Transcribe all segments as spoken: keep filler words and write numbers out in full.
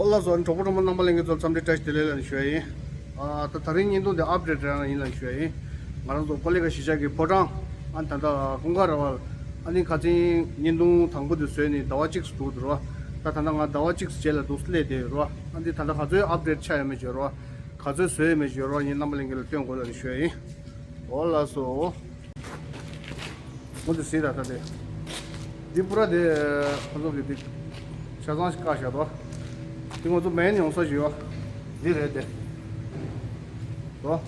ལགས་སོ། གྲོགས་པོ་གྲོགས་མོ་རྣམ་པ་ལྷན་རྒྱས་ཚོ་འཚམས་འདྲི་བཀྲ་ཤིས་བདེ་ལེགས་ལབ་ནས་ཞུ་ཡ་ཡིན། ཨ་ད་ད་རིང་བརྙན་ཐུང་འདི་ཨབ་ཌེཊ་རང་ཡིན་ལབ་ནས་ཞུ་ཡ་ཡིན། ང་རང་ཚོ་ཀོ་ལི་གྷལ་གཞིས་ཆགས་ཀྱི་ཕོ་བྲང་། ཨ་ནི་ད་ལྟ་ཀུན་དགའ་ར་བ། ཨ་ནི་ཁ་སང་བརྙན་ཐུང་དང་པོ་དེ་བཟོས་ནས་ཟླ་བ་གཅིག་ཙམ་འགྲོ་འདུག་ར། ད་ད་ལྟ་ང་ཟླ་བ་གཅིག་ཙམ་རྗེས་ལ་འདུག་སླེབས་བསྡད་ཡོད་ར། ཨ་ནི་ད་ལྟ་ག་ཚོད་ཨབ་ཌེཊ་ཆགས་ཡོད་མེད་ཡོད་ར། ག་ཚོད་བཟོས་ཡོད་མེད་ཡོད་ར། ཡིན་རྣམ་པ་ལྷན་རྒྱས་ལ་སྟོན་དགོས་ལབ་ནས་ཞུ་ཡ་ཡིན། འོ་ལགས་སོ། འོ་འདི་གཟིགས་དང་ད་དེ། འདི་པུ་ར་དེ་ཁོ་ཚོ་གི་འདི་ཆ་ཚང་ཞིག་བཀག་བཞག་འདུག་འདི་ང་ཚོ་མེན་ཡོང་ས་ཞིག་ཡོད། འདི་རེད་དེ། འདུག་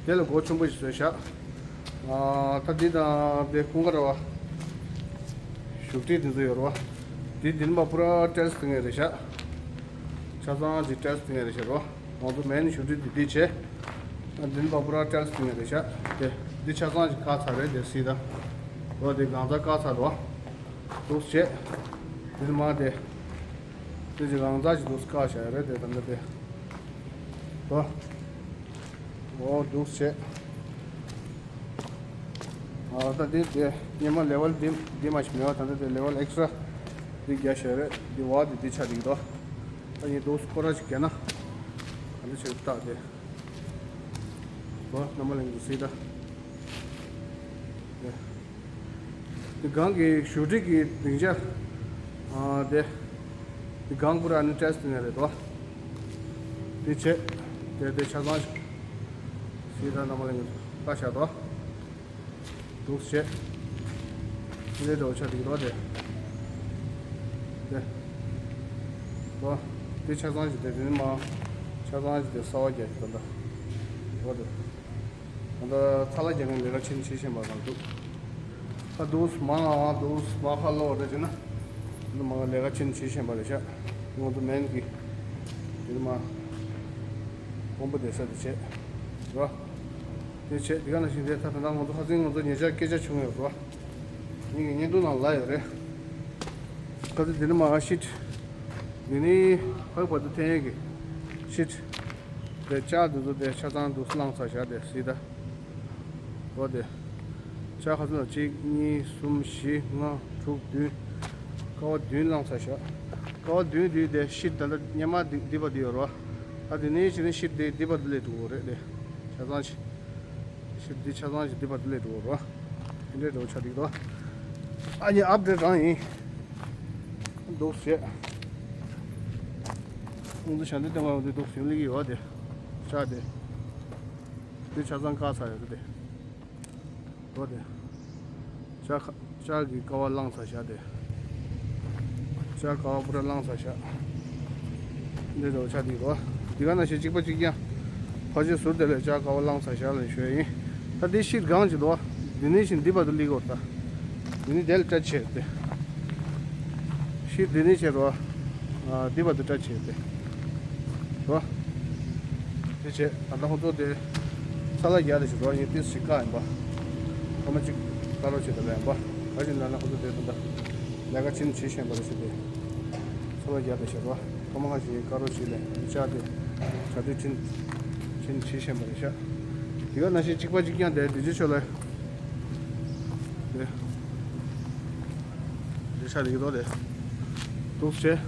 དེ་ལ་སྒོ་ཆེན་པོ་ཞིག་བཟོས་བཞག་ཨ་ད་འདི་དང་དེ་ཁུང་ཁ་ར་བ། བཞུགས་ཁྲི་འདི་ཚོ་ཡོད་རེད་བ། འདི་འདི་ནས་མར་པུ་ར་ཊེལ་སི་བཏིང་ཡ་རེད་བཞག་ཆ་ཚང་གི་ཊེལ་སི་བཏིང་ཡ་རེད་བཞག་རོ། ང་ཚོ་མེན་བཞུགས་ཁྲི་འདི་འདི་བྱས། ཨ་འདི་ནས་མར་པུ་ར་ཊེལ་སི་བཏིང་ཡ་རེད་བཞག་དེ་འདི་ཆ་ཚང་ཞིག་བཀག་ཚར་རེད་དེ་གཟིགས་དང་། འོ་དེ་གང་ཚ་བཀག་ཚར་རོ། འདུག་བྱས། འདི་ནས་མར་དེ། འདི་ཅིག་གང་ཚ་ཞིག་འདུག་བཀག་བཞག་ཡ་རེད་དེ་ད་ལྟ་དེ། འོ། འོ་འདུག་བྱས། ཨ་ད་འདི་དེ་སྔོན་མ་ལེ་ཝལ་འདི་འདི་མ་ཞིག་མེད་པ། ད་ལྟ་དེ་ལེ་ཝལ་ཨེག་སི་ཊྲ་འདི་རྒྱག་བཞག་རེད། འདི་བ་འདི་འདི་ཆགས་འདུག་དོ། ད་ངས་འདུག་སྐོར་ར་ཞིག་རྒྱག་ན། ད་འདི་ཆགས་བཏགས་དེ། འོ་རྣམ་པ་ལྷན་རྒྱས་གཟིགས་དང་། དེ། དེ་སྒང་གི་བཞུགས་ཁྲི་གི་སྡིངས་ཆ། ཨ་དེ། དེ་སྒང་པུ་ར་ནི་ཊེལ་སི་བཏིང་ཡ་རེད་དོ། དེ་བྱས། དེ་དེ་ཆ་ཚང་ཞིག་གཟིགས་དང་རྣམ་པ་ལྷན་རྒྱས་ཚོ་བཀག་བཞག་དོ། འདུག་བྱས། དེ་འདྲ་བོ་ཆགས་འདུག་དོ་དེ། དེ། དོ། དེ་ཆ་ཚང་ཞིག་དེ་དེ་ནས་མར། ཆ་ཚང་ཞིག་དེ་གསར་པ་རྒྱག་གི་དོ་འདྲ། འོ་དེ། ད་ལྟ་ཚ་ལ་རྒྱག་མཁན་ལས་ཀ་ཆེན་བྱེད་བཞིན་པ་དང་འདུག་ད་འདུག་མ་འདུག་མ་ཁ་ལོ་རེ་བྱས་ན། འདི་མ་ལས་ཀ་ཆེན་བྱེད་བཞིན་པ་རེད་ཤག་ང་ཚོ་མེན་གི། འདི་མ། དཔོན་པོ་བསྡད་ས་དེ་བྱས། རོ། དེ་བྱས་འདི་ག་ནང་བཞིན་དེ་ད་ད་ལྟ་ང་ཚོ་ཁ་སང་ང་ཚོ་ཉེ་ཆར་སྐད་ཆ་བྱུང་ཡོད་རོ། ངེད་ཀྱི་བརྙན་ཐུང་ནང་ལ་ཡོད་རེད། ཁ་སང་འདི་ནི་མ་ཤིད། འདི་ནི་ཧོད་བར་དུ་འཐེན་ཡས་ཀྱི་ཤིད། དེ་ལྕགས་འདི་ཚོ་དེ་ཆ་ཚང་འདུག་བླངས་ཚར་བཞག་དེ་གཟིགས་དང་། འོ་དེ། ལྕགས་ཁ་ཚང་གཅིག་གཉིས་གསུམ་བཞི་ལྔ་དྲུག་བདུན། ཀ་བ་བདུན་བླངས་ཚར་བཞག་ཀ་བ་བདུན་དེ་དེ་ཤིད་ད་ལྟ་སྔོན་མ་འདི་འདི་བར་དུ་ཡོད་རོ། ད་དེ་ནས་བྱས་ནས་ཤིད་དེ་འདི་བར་དུ་སླེབས་འགྲོ་གི་རེད་དེ། ཆ་ཚང་ཞིག་ཤིད་འདི་ཆ་ཚང་ཞིག་འདི་བར་དུ་སླེབས་འགྲོ་གི་རོ། འདི་འདྲའི་འགྲོ་ཆགས་འདུག་དོ། ཨ་ནི་ཨབ་ཌེཊ་རང་ཡིན། འདུག་བྱས། ཁོང་ཚོ་ཞལ་འདེབས་སྟོན་ག་འོང་དུས་འདུག་ཞིག་སླེབས་ཀྱི་ཡོད་དེ། ལྕགས་དེ། དེ་ཆ་ཚང་བཀག་ཚར་ཡོད་རེད་དེ། འོ་དེ། ལྕགས་ཁ་ལྕགས་ཀྱི་ཀ་བ་བླངས་ཚར་བཞག་དེ། ལྕགས་ཀ་བ་པུ་ར་བླངས་ཚར་བཞག་འདི་འདྲ་བོ་ཆགས་འདུག་དོ། འདི་ག་ནང་བཞིན་གཅིག་པ་གཅིག་རྐྱང་། ཕར་ཕྱོགས་ཟུར་དེ་ལ་ལྕགས་ཀ་བ་བླངས་ཚར་བཞག་ལབ་ཞུ་ཡ་ཡིན། ད་འདི་ཤིད་སྒང་ཅིག་འདུག་འདི་ནས་བཞིན་འདི་བར་དུ་སླེབས་ཀྱི་ཡོད་རེད་ད། འདི་ནས་དེ་ལ་སྐྲ་ཆད་དེ། ཤིད་འདི་ནས་བྱས་རོ། ཨ་འདི་བར་དུ་སྐྲ་ཆད་དེ། རོ། དེ་བྱས་ད་ལྟ་ཁོང་ཚོ་དེ། ཚ་ལ་རྒྱག་དེ་ཞིག་རོ། ཡིན་ཏིས་ཞིག་བཀག་ཡིན་པ། ཐོག་མ་གཅིག་བཀག་རོགས་བྱེད་དེ་ལ་ཡིན་པ། ག་ཅིག་ན་ན་ཁོང་ཚོ་དེ་ད་ལྟ་ལས་ཀ་ཆེན་བྱེད་བཞིན་པ་རེད་ཟེར་ཏེ། ཚ་ལ་རྒྱག་དེ་ཞིག་རོ། ཐོག་མ་ཁ་ཞིག་བཀག་རོགས་བྱེད་ལས་འདི་ཆགས་ཏེ། གྲ་སྒྲིག་ཆེན་ཆེན་བྱེད་བཞིན་པ་རེད་ཤག་དེ་ག་ནང་བཞིན་གཅིག་པ་གཅིག་རྐྱང་དེ་དེ་ཅི་ཆོད་ལ། དེ། རེ་ཤ་རེ་རོ་རེ། འདུག་བྱས།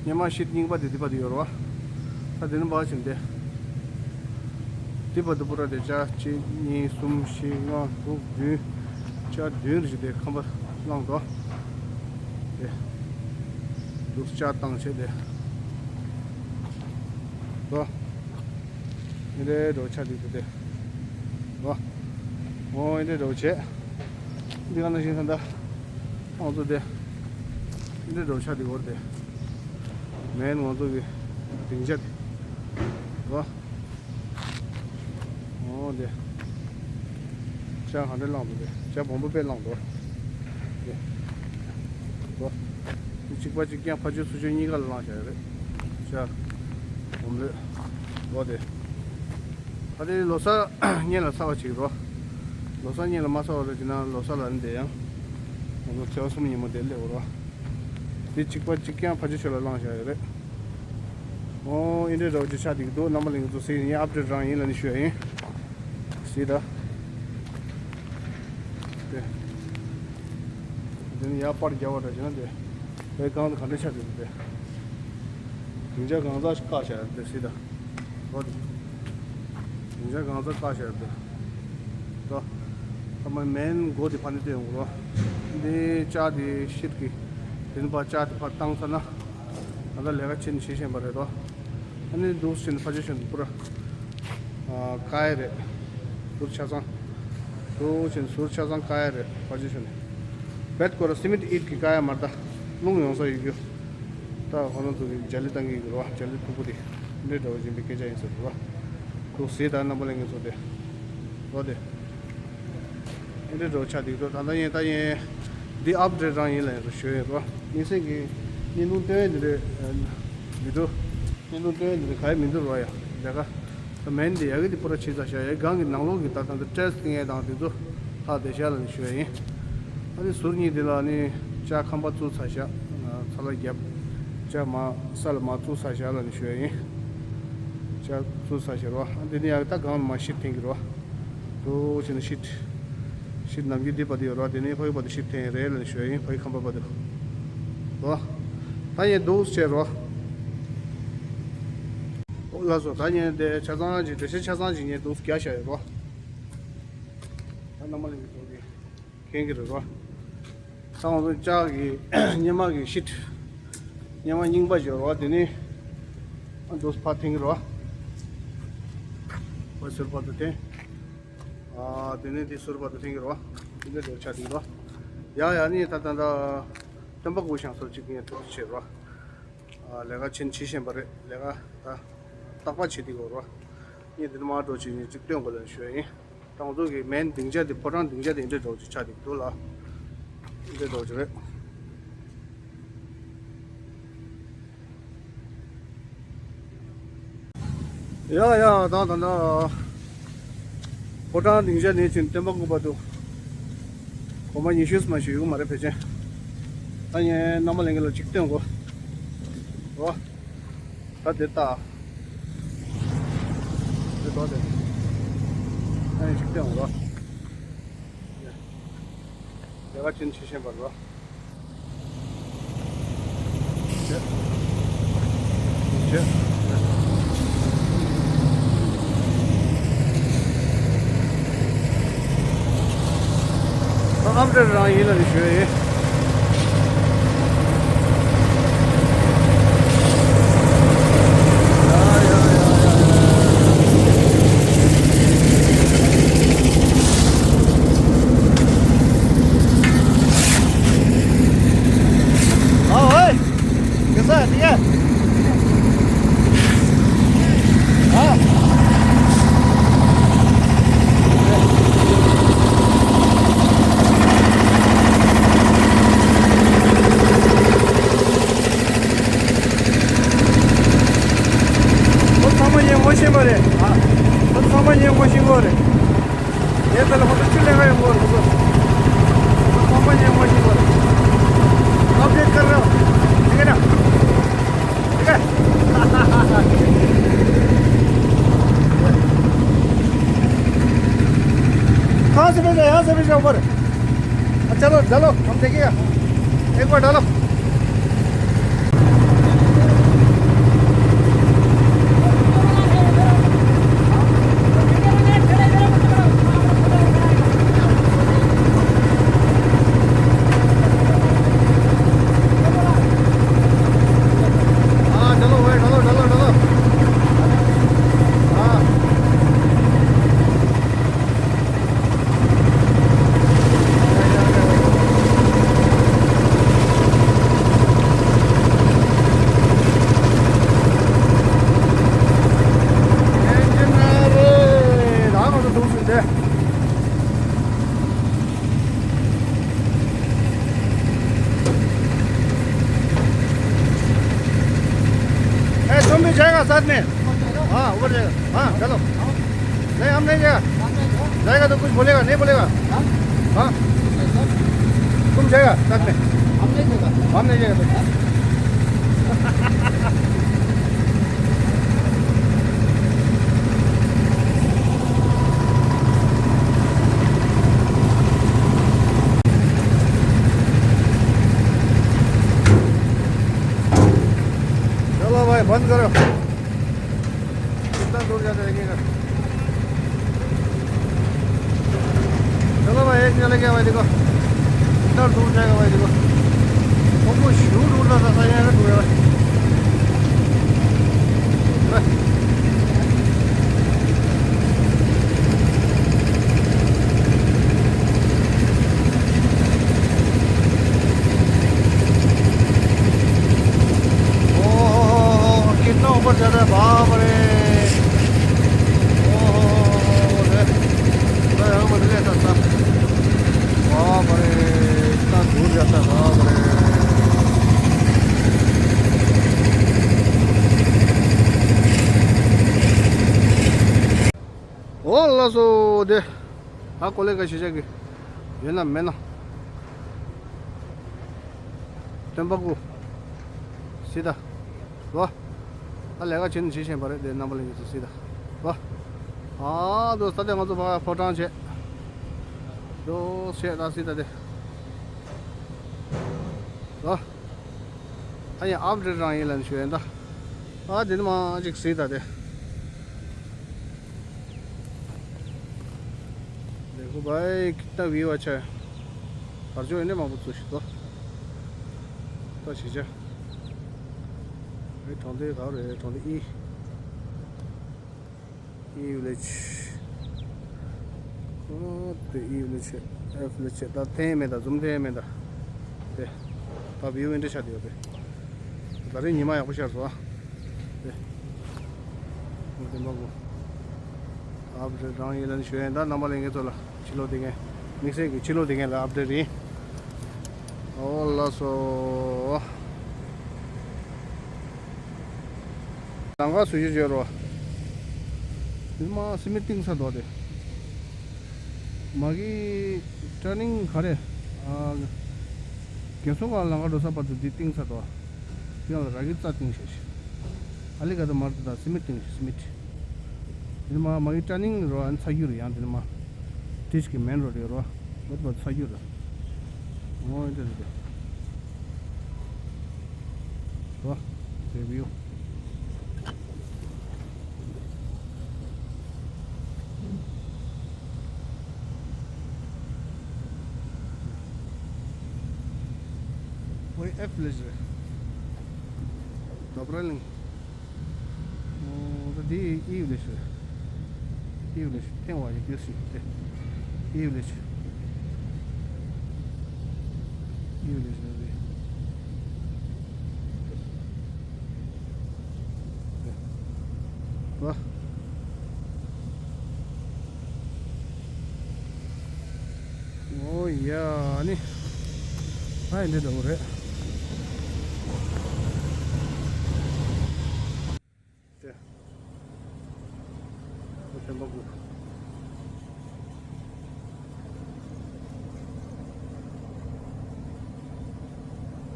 སྔོན་མ་ཤིད་རྙིང་པ་དེ་འདི་བར་དུ་ཡོད་རེད་བ། ད་དེ་ནི་འབའ་ཞིག་འདི། འདི་བར་དུ་པུ་ར་དེ་ལྕགས་གཅིག་གཉིས་གསུམ་བཞི་ལྔ་དྲུག་བདུན། ལྕགས་བདུན་རེ་ཞིག་དེ་ཁམས་པ་བླངས་འགྲོ། དེ། འདུག་ལྕགས་བཏང་བྱས་དེ། འགྲོ། ཨེ་འདྲའི་འགྲོ་ཆ་དེ་དེ་དེ། འོ། འོ་ཨེ་འདྲའི་འགྲོ་བྱས། འདི་ག་ནང་བཞིན་ད་ལྟ། ང་ཚོ་དེ། ཨེ་འདྲའི་འགྲོ་ཆ་དེ་བོར་དེ། མེན་ང་ཚོ་གི་སྡིངས་ཆ་དེ། འོ། འོ་དེ། ཇ་གང་འདྲ་བླངས་འདུག་དེ། ཇ་སྦོམ་པོ་དཔེ་བླངས་འདུག་དེ། འོ། དེ་གཅིག་པ་གཅིག་རྐྱང་ཕ་ཆུ་ཚུ་ཆུ་གཉིས་ཀ་ལ་བླངས་བཞག་ཡོད་རེད། ཇ་སྦོམ་ལོས། འོ་དེ། ད་དེ་ལོ་གསར་སྔོན་ལ་ཚར་བ་ཅིག་རོ། ལོ་གསར་སྔོན་ལ་མ་ཚར་བ་རེད་ཅེ་ན་ལོ་གསར་ལ་ནི་དེ་ཡང་། ང་ཚོ་ཚེས་པ་གསུམ་ཉིན་མོ་དེ་སླེབས་འོ་རོ། དེ་གཅིག་པ་གཅིག་རྐྱང་ཕ་ཆུ་ཆུ་ལ་བླངས་བཞག་ཡོད་རེད། ཨོ་ཨེ་འདྲའི་རོ་ཅིག་ཆགས་འདུག་དུས་རྣམ་པ་ལྷན་རྒྱས་ཚོ་གཟིགས་ཡིན། ཨབ་ཌེཊ་རང་ཡིན་ལབ་ནས་ཞུ་ཡ་ཡིན། གཟིགས་དང་། དེ། དེ་ནི་ཡར་པར་རྒྱབ་པ་འདྲ་བྱས་ན་དེ། དེ་སྒང་དུ་ག་འདྲ་ཆགས་འདུག་དེ། སྡིངས་ཆ་གང་ཚ་བཀག་བཞག་ཡོད་འདུག་སྲིད་ད། རོ་དེ། སྡིངས་ཆ་གང་ཚ་བཀག་བཞག་ཡོད་འདུག་རོ། ད་མ་མེན་མགོ་དེ་ཕ་ནི་སྟོན་ཡོང་གི་རོ། འདི་ལྕགས་དེ་ཤིད་ཀྱི། དེ་ནི་ཕ་ལྕགས་དེ་ཕ་བཏང་ཚར་ན། ད་ལྟ་ལས་ཀ་ཕྱིན་ཤེས་བཞིན་པ་རེད་རོ། ཨ་ནི་འདུག་ཕྱིན་ཕ་ཆེ་ཤོན་པུ་ར། ཨ་ཀ་ཡ་རེད། ཟུར་ཆ་ཚང་། འདུག་ཕྱིན་ཟུར་ཆ་ཚང་ཀ་ཡ་རེད་ཕ་ཆེ་ཤོན། བེད་སྐོར་སི་མེན་ཊི་ཨིཊ་གི་ཀ་ཡ་མར་ད། རླུང་ཡོང་ས་ཡོད་རྒྱུ། ད་ཁོ་རང་ཚོ་གི་འཇའ་ལི་བཏང་གི་ཡོད་རེད་བ། འཇའ་ལི་མཐུག་པོ་དེ། འདྲེ་འདྲ་བོ་ཡིན་པའི་སྐད་ཆ་ཡིན་ཟེར་རེད་བ། འདུག་ཟེར་ད་རྣམ་པ་ལྷན་རྒྱས་ཚོ་དེ། རོ་དེ། འདྲེ་འདྲ་བོ་ཆགས་འདུག་ད་ལྟ་ཡིན་ད་ཡིན། འདི་ཨབ་ཌེ་ཊི་རང་ཡིན་ལ་ཡིན་རུ་ཞུ་ཡིན་རོ། ཉིན་སྲིང་གི་བརྙན་ཐུང་སྟོན་འདི་རེད། མི་འདུག་བརྙན་ཐུང་སྟོན་འདི་རེད་ག་ཡི་མི་འདུག་རོ་ཡ། ལས་ཀ་ད་མེན་འདི་ཡ་གི་འདི་པུ་ར་ཆེ་ཚ་ཤ་ཡ་གང་གི་ནང་ལོགས་ཀྱི་ད་ད་འདི་ཊེ་སི་ཊི་ངས་དང་འདི་ཚོ་ལྷག་བསྡད་ཤག་ལ་ནི་ཞུ་ཡ་ཡིན། ཨ་ནི་ཟུར་གཉིས་འདི་ལ་ནི་ལྕགས་ཁང་པ་བཙུགས་ཚར་ཤག་ཚ་ལ་རྒྱབ། ལྕགས་མ་ས་ལ་མ་བཙུགས་ཚར་ཤག་ལ་ནི་ཞུ་ཡ་ཡིན། ལྕགས་བཙུགས་ཚར་ཤག་རོ། ཨ་འདི་ནི་ཡ་གི་ད་གང་མ་ཤིད་འཐེན་གི་རོ། འདུག་ཕྱིན་ན་ཤིད། ཤིད་ནམ་རྒྱུན་འདི་བར་དུ་ཡོད་རོ། དེ་ནས་ཕ་གི་བར་དུ་ཤིད་འཐེན་རེད་ལ་ཞུ་ཡ་ཡིན། ཕ་གི་ཁང་པ་བར་དུ་རོ། ད་ངས་འདུག་བྱས་རོ། ཨོ་ལགས་སོ། ད་ངས་དེ་ཆ་ཚང་ཅིག་འགྲེལ་བཤད་ཆ་ཚང་ཅིག་ངས་འདུག་རྒྱག་བཞག་ཡོད་རོ། ད་རྣམ་པ་ལྷན་རྒྱས་ཚོ་གིས་མཁྱེན་གྱི་རེད་རོ། ད་ང་ཚོ་ལྕགས་ཀྱི་སྙེ་མ་གི་ཤིད། སྙེ་མ་རྙིང་པ་ཅིག་ཡོད་རོ། དེ་ནི་ཨ་འདུག་ཕར་འཐེན་གྱི་རོ། ཕར་ཟུར་བར་དུ་འཐེན། ཨ་དེ་ནས་དེ་ཟུར་བར་དུ་འཐེན་གྱི་རོ། དེ་འདྲ་འདྲ་ཆགས་འདུག་རོ། ཡ་ཡ་ནི་ད་ད་ད། སྟོན་པ་སྐུ་ཞང་སོར་གཅིག་ངས་ཐུགས་རྗེ་ཆེ་རོ། ཨ་ལས་ཀ་ཕྱིན་ཕྱིན་བཞིན་པ་རེད། ལས་ཀ་ད་རྟག་པ་བྱེད་དེ་གོ་རོ། ངས་འདི་ནས་མར་འགྲོ་ཅིག་ངས་གཅིག་སྟོན་དགོས་ལ་ཞུ་ཡ་ཡིན། ད་ང་ཚོ་གི་མེན་སྡིངས་ཆ་དེ་ཕོ་བྲང་སྡིངས་ཆ་དེ་འདྲ་འདྲ་ཅིག་ཆགས་འདུག་ལ། འདྲ་འདྲ་ཅིག་རེད། ཡ་ཡ་ད་ད་ད། ཕོ་བྲང་སྡིངས་ཆ་ནས་ཕྱིན་སྟོན་པ་སྐུ་པར་དུ། གོ་མ་ཉི་ཤུ་ཙམ་ཞིག་ཡོད་མ་རེད་ཕལ་ཆེར། ད་ངས་རྣམ་པ་ལྷན་རྒྱས་ལ་གཅིག་སྟོན་དགོས། རོ། ད་དེ་ལྟ། དེ་ལྟ་དེ། ད་ངས་གཅིག་སྟོན་དགོས། ལས་ཀ་ཅན་བྱེད་བཞིན་པ་རེད་པ། ཅེས། ཅེས། ཨམ་ཏྲ་རང་ཡིན་ལ་ནི་ཞུ་ཡ་ཡིན། ཨ་ཧོའི། ཁྱེད་ཚོ་ཡ། ཨ། ཁོ་ཚང་མ་ངས་ངོ་ཤེས་པ་རེད། ཨ། ཁོ་ཚང་མ་ངས་ངོ་ཤེས་པ་རེད། དེ་ལྟར་ཁོ་ཚོ་ཅི་ལས་ཀ་ཡོང་གི་རེད། ཁོ་ཚོ་ཚང་མ་ངས་ངོ་ཤེས་པ་རེད། ཨབ་ཌེཊ་ཀར་རོ། ཐིག་ཧེ་ན། ཐིག་ཧེ། कहाँ से भेजा? यहाँ से भेजा ऊपर। अच्छा, चलो, चलो, हम देखेगा। एक बार डालो। हाँ, डालो भाई, डालो, डालो, डालो। हाँ। ए, तुम भी जाएगा साथ में? हाँ, ऊपर जाएगा। हाँ, चलो। नहीं, हम नहीं जाएगा। जाएगा तो कुछ बोलेगा, नहीं बोलेगा? हाँ? हाँ? तुम जाएगा साथ में? हम नहीं जाएगा। हम नहीं जाएगा तो। चलो भाई, बंद करो। कितना दूर जाता है, देखिएगा। चलो भाई, एक जने क्या भाई, देखो, कितना दूर जाएगा भाई, देखो। वो कुछ दूर, दूर जाता था, यहाँ का दूर है भाई। ओहो, कितना ऊपर चढ़ रहा है, बाप रे। ओहो, ले, ले, हम ले सकता। बाप रे, इतना दूर जाता है, बाप रे। ཨོ་ལགས་སོ། དེ་ཧ་གོ་ལེ་ག་ཤེས་བྱ་གི་ཡོད་ན་མེད་ན། སྟོན་པ་སྐུ། སྲིད་ད། ལོ། ད་ལས་ཀ་བྱེད་ནི་བྱེད་བཞིན་པ་རེད་དེ། རྣམ་པ་ལྷན་རྒྱས་ཚོ་སྲིད་ད། ལོ། ཨ་དོ་ས་དེ་ང་ཚོ་ཕ་ཕོ་བྲང་བྱེད། དོ་བྱེད་ད་སྲིད་ད་དེ། ལོ། ཨ་ཡ་ཨབ་ཌེ་ཊི་རང་ཡིན་ལ་ཞུ་ཡིན་ད། ཨ་དེ་ནི་མ་ཅིག་སྲིད་ད་དེ། देखो भाई, कितना व्यू अच्छा है। བར་ཅོ་ཡིན་ནི་མང་པོ་ཚུལ་ཞིག་ཏོ། ཏོ་ཞིག་ཅ། ཨེ་གྲོང་སྡེ་ག་རེད། གྲོང་སྡེ་ཨི། ཨི་ཝི་ལེ་ཇི། ཨོ་དེ་ཨི་ཝི་ལེ་ཇི། ཨེཕ་ཝི་ལེ་ཇི། ད་ཐེན་མེད་ད། ཛུམ་ཐེན་མེད་ད། དེ། ད་བིའུ་ཨིན་དྲ་ཆ་དེ་ཡོད་དེ། ད་རེས་ཉི་མ་ཡག་པོ་ཤར་སོང་ཨ། དེ། ཨོ་དེ་མ་གོ། ཨབ་ཌེ་ཊི་རང་ཡིན་ལ་ཞུ་ཡིན་ད། རྣམ་པ་ལྷན་རྒྱས་ཚོ་ལ་ཕྱི་ལོགས་དེ་ངས་དམིགས་བསལ་གྱི་ཕྱི་ལོགས་དེ་ངས་ལ་ཨབ་ཌེ་ཊི་ཡིན། ཨོ་ལགས་སོ། ལམ་ཁ་བཟོ་རྒྱུ་བྱས་རོ། དེ་མ་སི་མེན་ཊི་བཏིང་ཚར་འདུག་དེ། མ་གི་ཊར་ནིང་ག་རེ། ཨ། རྒན་གསོ་ཁང་ལམ་ཁ་འགྲོ་ས་བར་དུ་འདི་བཏིང་ཚར་འདུག་དེ་ཡང་ལ་ར་གི་རྩ་བཏིང་ཤེས་ཤེས། ཨ་ལི་ག་ད་མར་དུ་ད་སི་མེན་ཊི་བཏིང་ཤེས་སི་མེན་ཊི། དེ་མ་མ་གི་ཊར་ནིང་རོ་ཨན་ཚ་རྒྱུ་རེད། ཡང་དེ་མ་ཊིས་ཀྱི་མེན་རོ་རེད་རོ། བོད་པ་ཚ་རྒྱུ་རེད། ཨོ་འདི་རེད་དེ། ཨོ་དེ་བིའུ། ཨོའི་ཨེཕ་ལེ་ཟེར། ད་པྲ་ལིང་། ཨོ་ད་འདི་ཨི་ཡུ་ལེ་ཤི། ཨི་ཡུ་ལེ་ཤི་ཐེངས་བ་ཡི་སྐྱོ་ཤི་དེ། ཨི་ཡུ་ལེ་ཤི། ཨི་ཡུ་ལེ་ཤི་ནི། ཨོ་ཡ་ནི། ཨ་ཡི་འདི་འདྲ་བོ་རེད། དེ། ཨོ་དེ་མ་གུ།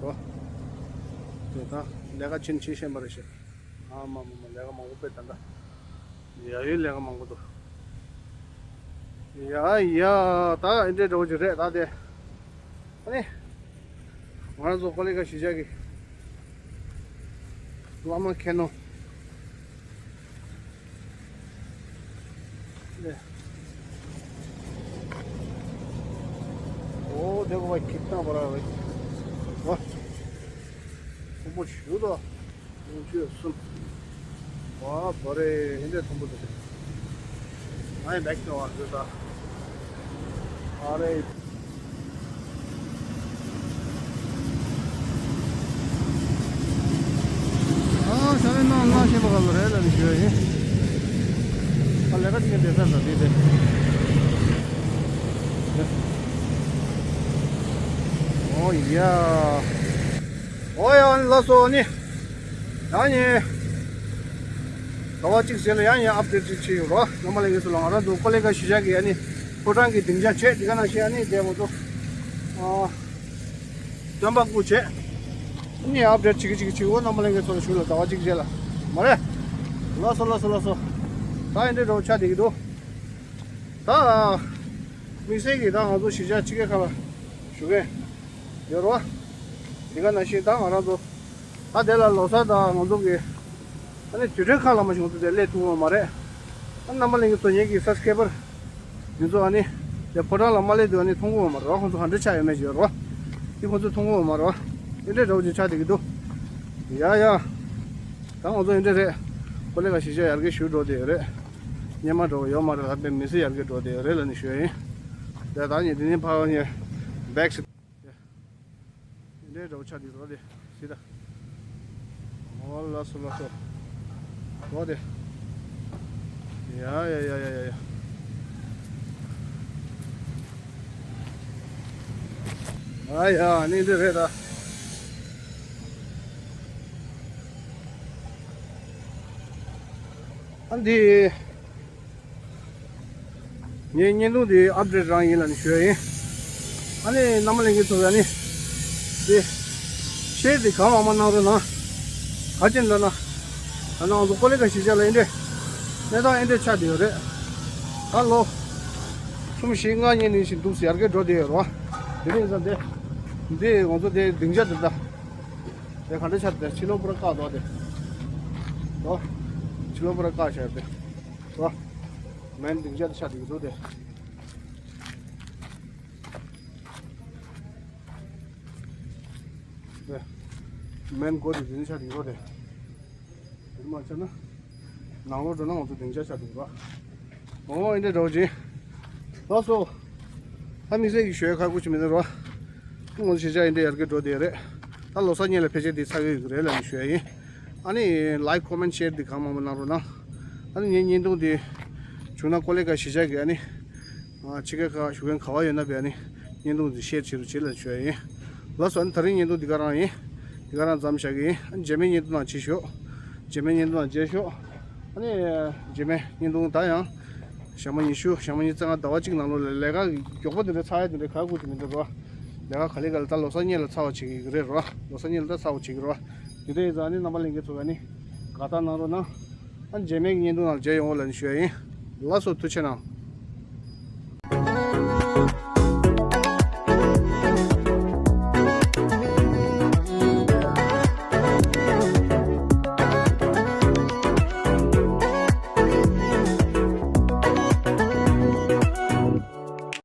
ཨོ། དེ་ད་ལས་ཀ་ཆེན་ཆེ་ཤེས་པ་རེད་ཤག་ཨ་མ་མ་མ་ལས་ཀ་མང་པོ་དཔེ་ད་ལྟ། ཡ་ཡོད་ལས་ཀ་མང་པོ་འདུག་ཡ་ཡ་ད་ཨེ་འདྲའི་འགྲོ་རྒྱུ་རེད་ད་དེ། ཨ་ནི། ང་རང་ཚོ་ཀོ་ལི་ག་གཞིས་ཆགས་ཀྱི་བླ་མ་མཁན་ནོ། ལེ། ཨོ་དེ་གོ་བ་ཁྱི་ཏང་བ་ར་བ། ཨོ། ཁོ་མོ་ཞུ་དོ། ཉིས་བརྒྱ་གསུམ། ཝ་བ་རེ་ཧིན་དེ་མཐོན་པོ་དེ། ང་ཡི་མེག་ནོ་བ་འདི་ད། ཨ་རེ། ཨ་ཤ་རེ་ནང་ལ་ཤེས་པ་ག་ལ་རེད་ལ་ནི་ཞུ་ཡ་ཡིན། ཨ་ལས་ཀ་ཅིག་གི་བསྡད་ས་ད་དེ་དེ། ཨོ་ཡ། ཨོ་ཡ་ལགས་སོ་ནི། ཡང་ནི། ཟླ་བ་གཅིག་རྗེས་ལ་ཡང་ཡང་ཨབ་ཌེ་ཊི་ཅིག་བྱེད་ཡོང་རོགས། རྣམ་པ་ལྷན་རྒྱས་ཚོ་ལ་ང་རང་ཚོ་ཀོ་ལི་ག་གཞིས་ཆགས་ཀྱི་ཨ་ནི་ཕོ་བྲང་གི་སྡིངས་ཆ་བྱས་དེ་ག་ནང་བཞིན་ཨ་ནི་དེ་ང་ཚོ་ཨ་སྟོན་པ་སྐུ་བྱས་ཨ་ནི་ཨབ་ཌེ་ཊི་བྱེད་ཀྱི་བྱེད་ཀྱི་བྱེད་ཀྱི་འོ། རྣམ་པ་ལྷན་རྒྱས་ཚོ་ལ་ཞུ་ལ་ཟླ་བ་གཅིག་རྗེས་ལ་མ་རེད། ལགས་སོ་ལགས་སོ་ལགས་སོ། ད་ཨེ་འདྲའི་འགྲོ་ཆ་བསྡད་ཀྱི་འདུག་ད་དམིགས་བསལ་གྱིས་ད་ང་ཚོ་གཞིས་ཆགས་ཕྱི་རྒྱལ་ཁག་ལ་བཞུགས་མཁན་ཡོད་རེད་བ། དེ་ག་ནང་བཞིན་ད་ང་རང་ཚོ་ད་དེ་ལ་ལོ་གསར་དང་ང་ཚོ་གི་ ཨ་ནི་དུས་ཚོད་ཁག་ལ་མ་བྱུང་ཚོ་དེ་སླེབས་ཐུབ་ཡོད་མ་རེད། ཨ་རྣམ་པ་ལྷན་རྒྱས་ཚོ་ངེད་ཀྱི་སབ་སི་ཀེ་རའི་བར་འདི་ཚོ་ཨ་ནི་དེ་ཕོ་བྲང་ལ་མ་སླེབས་དུས་ཨ་ནི་མཐོང་གི་ཡོད་མ་རེད་བ། ཁོང་ཚོ་ག་འདྲ་ཆགས་ཡོད་མེད་ཅིག་ཡོད་རེད་བ། དེ་ཁོང་ཚོས་མཐོང་གི་ཡོད་མ་རེད་བ། ཨེ་འདྲས་འདྲ་བོ་ཅིག་ཆགས་བསྡད་ཀྱི་འདུག་ཡ་ཡ། ད་ང་ཚོ་ཨེ་འདྲས་རེད། ཀོ་ལི་གྷལ་གཞིས་ཆགས་ཡར་རྒྱས་ཞུ་འགྲོ་བསྡད་ཡོད་རེད། སྙེ་མ་འགྲོ་གི་ཡོད་མ་རེད། ལྷག་པའི་མི་སེར་ཡར་རྒྱས་འགྲོ་བསྡད་ཡོད་རེད་ལབ་ནས་ཞུ་ཡ་ཡིན། དེ་ད་ངས་འདི་ནས་ཕར་ངས་བེག་སི། འདྲའི་འདྲ་བོ་ཆགས་འདུག་རོ་དེ། སི་ད། ཨོ་ལགས་སོ་ལགས་སོ། རོ་དེ། ཡ་ཡ་ཡ་ཡ་ཡ་ཡ། ཨ་ཡ་ཨ་ནི་འདི་རེད་ད། ཨ་འདི། ངའི་བརྙན་ཐུང་འདི་ཨབ་ཌེཊ་རང་ཡིན་ལབ་ནས་ཞུ་ཡ་ཡིན། ཨ་ནི་རྣམ་པ་ལྷན་རྒྱས་ཚོ་ཡ་ནི། འདི། ཤེར་འདི་གང་མང་མང་གནང་རོགས་གནང་། ག་ཅི་ལབ་ན། ད་ནང་ང་ཚོ་ཀོ་ལི་གྷལ་གཞིས་ཆགས་ལ་ཨེ་འདྲས། གནས་སྟངས་ཨེ་འདྲས་ཆགས་བསྡད་ཡོད་རེད། ད་ལོ། གསུམ་བཞི་ལྔ་གཉིས་ནས་བཞིན་འདུག་སེ་ཡར་རྒྱས་འགྲོ་བསྡད་ཡོད་རེད་བ། དེ་རིང་ཙམ་དེ། འདི་ང་ཚོ་དེ་སྡིངས་ཆ་དེ་ད། དེ་ག་འདྲས་ཆགས་དེ་ཕྱི་ལོགས་པུ་ར་བཀག་འདུག་དེ། ཨོ། ཕྱི་ལོགས་པུ་ར་བཀག་བཞག་དེ། ཨོ། མེན་སྡིངས་ཆ་དེ་ཆགས་བསྡད་ཀྱི་འདུག་དེ། དེ། མེན་སྒོ་དེ་འདི་ནས་ཆགས་བསྡད་ཀྱི་འདུག་དེ། དེར་མ་ཆགས་ན། ནང་ལོགས་འགྲོ་ན་ང་ཚོ་སྡིངས་ཆ་ཆགས་འདུག་ར། ཨོ་ཨེ་འདྲས་འདྲ་བོ་ཅིག་ལགས་སོ། ད་དམིགས་བསལ་གྱི་ཞུ་ཡ་ཁག་པོ་ཅིག་མི་འདུག་ར། ང་ཚོ་གཞིས་ཆགས་ཨེ་འདྲས་ཡར་རྒྱས་འགྲོ་བསྡད་ཡོད་རེད། ད་ལོ་གསར་སྔོན་ལ་ཕལ་ཆེར་འདི་ཚར་གི་ཡོད་ཀྱི་རེད་ལབ་ནས་ཞུ་ཡ་ཡིན། ཨ་ནི་ལའིཀ་ཀོ་མེན་ཤེར་འདི་གང་མང་མང་གནང་རོགས་གནང་། ཨ་ནི་ངའི་བརྙན་ཐུང་འདི་བྱུང་ན་ཀོ་ལི་གྷལ་གཞིས་ཆགས་ཀྱི་ཨ་ནི། ཕྱི་རྒྱལ་ཁག་བཞུགས་མཁན་ག་བ་ཡོད་ན་བས་ནི་བརྙན་ཐུང་འདི་ཤེར་བྱེད་རོགས་བྱེད་ལབ་ཞུ་ཡ་ཡིན། ལགས་སོ། ཨ་ནི་ད་རིང་བརྙན་ཐུང་འདི་ག་རང་ཡིན། འདི་ག་རང་མཚམས་བཞག་གི་ཡིན། ཨ་ནི་རྗེས་མའི་བརྙན་ཐུང་ནང་མཇལ་ཤོག་རྗེས་མའི་བརྙན་ཐུང་ནང་མཇལ་ཤོག་ཨ་ནི་རྗེས་མའི་བརྙན་ཐུང་ད་ཡང་ཞག་མ་ཉི་ཤུ་ཞག་མ་ཉི་ཤུ་རྩ་ལྔ་ཟླ་བ་གཅིག་ནང་ལོགས་ལ་ལས་ཀ་མགྱོགས་པོ་དེ་འདྲ་ཚར་ཡ་དེ་འདྲ་ག་དགོས་ཀྱི་མི་འདུག་རོ། ལས་ཀ་ག་ལེ་ག་ལེ་ད་ལོ་གསར་སྔོན་ལ་ཚར་བ་བྱེད་ཀྱི་རེད་རོ། ལོ་གསར་སྔོན་ལ་ད་ཚར་བ་བྱེད་ཀྱི་རོ། དེ་འདྲ་ཡིན་ཙང་ཨ་ནི་རྣམ་པ་ལྷན་རྒྱས་ཚོ་ག་ནི་དགའ་རྟགས་གནང་རོགས་གནང་། ཨ་ནི་རྗེས་མའི་བརྙན་ཐུང་ནང་མཇལ་ཡོང་བ་ལབ་ནས་ཞུ་ཡ་ཡིན། ལགས་སོ། ཐུགས་རྗེ་གནང་།